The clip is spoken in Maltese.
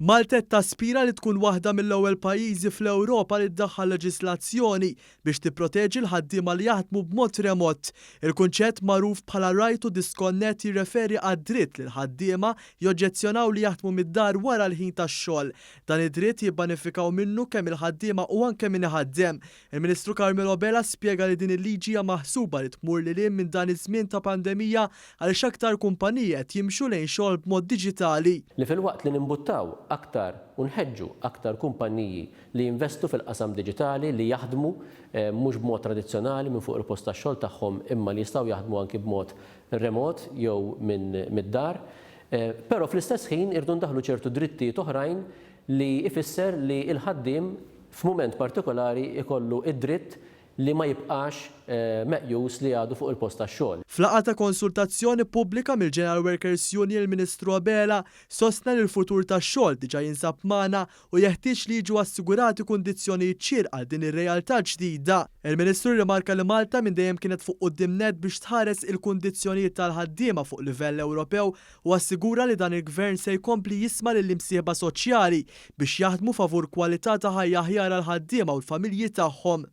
Malta qed taspira li tkun waħda mill-ewwel pajjiżi fl-Ewropa li ddaħħal leġislazzjoni biex tipproteġi l-ħaddiema li jaħdmu b'mod remot. Il-kunċett magħruf bħala right to disconnect jirreferi għad-dritt li l-ħaddiema joġġezzjonaw li jaħdmu mid-dar wara l-ħin tax-xogħol. Dan id-dritt jibbanifikaw minnu kemm il-ħaddiema u anke min iħaddem. Il-Ministru Carmelo Abela spjega li din il-liġi hija maħsuba li tmur lil hinn minn dan iż-żmien ta' pandemija għaliex aktar kumpaniji qed jimxu lejn xogħol b'mod diġitali. Li filwaqt li nimbuttaw aktar u nħeġġu aktar kumpaniji li jinvestu fil-qasam diġitali, li jaħdmu mhux b'mod tradizzjonali minn fuq il-post tax-xogħol tagħhom imma li jistgħu jaħdmu anki b'mod remot jew minn mid-dar. Però fl-istess ħin irridu ndaħħlu ċertu drittijiet oħrajn li jfisser li l-ħaddiem f'mument partikolari jkollu d-dritt li ma jibqax meqjus li għadu fuq il-post tax-xogħol. F'laqgħa ta' konsultazzjoni pubblika mill-General Workers Union il-Ministru Abela sostna li l-futur tax-xogħol diġà jinsab magħna u jeħtieġ li jiġu assigurati kundizzjonijiet xierqa għal din ir-realtà ġdida. Il-Ministru rrimarka li Malta minn dejjem kienet fuq quddiem nett biex tħares il-kundizzjonijiet tal-ħaddiema fuq livell Ewropew u assigura li dan il-Gvern se jkompli jisma' lill-imsieħba soċjali biex jaħdmu favur kwalità ta' ħajja aħjar għall-ħaddiema u l-familji tagħhom.